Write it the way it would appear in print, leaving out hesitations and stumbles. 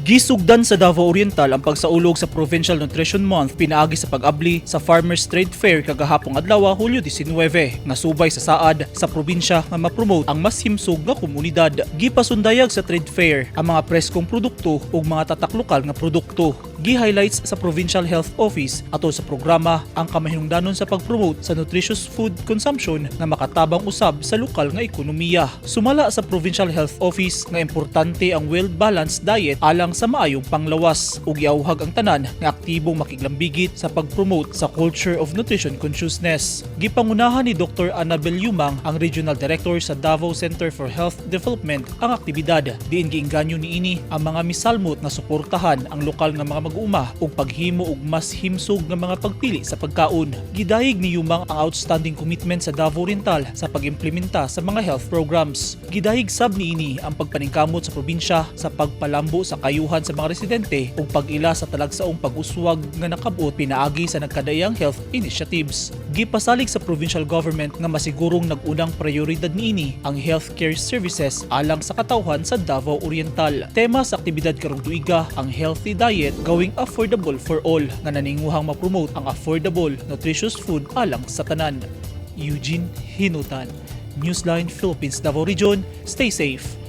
Gisugdan sa Davao Oriental ang pagsaulog sa Provincial Nutrition Month pinaagi sa pag-abli sa Farmers Trade Fair kagahapong adlaw, Hulyo 19, nga subay sa saad sa probinsya nga ma-promote ang mas himsog nga komunidad. Gipasundayag sa trade fair ang mga preskong produkto ug mga tatak lokal nga produkto. Gi-highlights sa Provincial Health Office ato sa programa ang kamahinungdanon sa pag-promote sa nutritious food consumption nga makatabang usab sa lokal nga ekonomiya. Sumala sa Provincial Health Office nga importante ang well-balanced diet alang sa maayong panglawas ug giawhag ang tanan nga aktibong makiglambigit sa pag-promote sa culture of nutrition consciousness. Gipangunahan ni Dr. Annabel Yumang, ang Regional Director sa Davao Center for Health Development, ang aktibidad. Diin giinganyo niini ang mga misalmot nga suportahan ang lokal nga mga mag-uuma ug paghimo og mas himsog nga mga pagpili sa pagkaon. Gidayeg ni Yumang ang outstanding commitment sa Davao Oriental sa pag-implementa sa mga health programs. Gidayeg sab niini ang pagpaningkamot sa probinsya sa pagpalambo sa kayuhan sa mga residente ug pag-ila sa talagsaong pag-uswag nga nakabot pinaagi sa nagkadaiyang health initiatives. Gipasalig sa provincial government nga masigurong nag-unang prioridad niini ang healthcare services alang sa katawhan sa Davao Oriental. Tema sa aktibidad karong tuiga ang "Healthy Diet Going Affordable for All" nga naninguhang ma-promote ang affordable, nutritious food alang sa tanan. Eugene Hinutan, Newsline Philippines, Davao Region. Stay safe.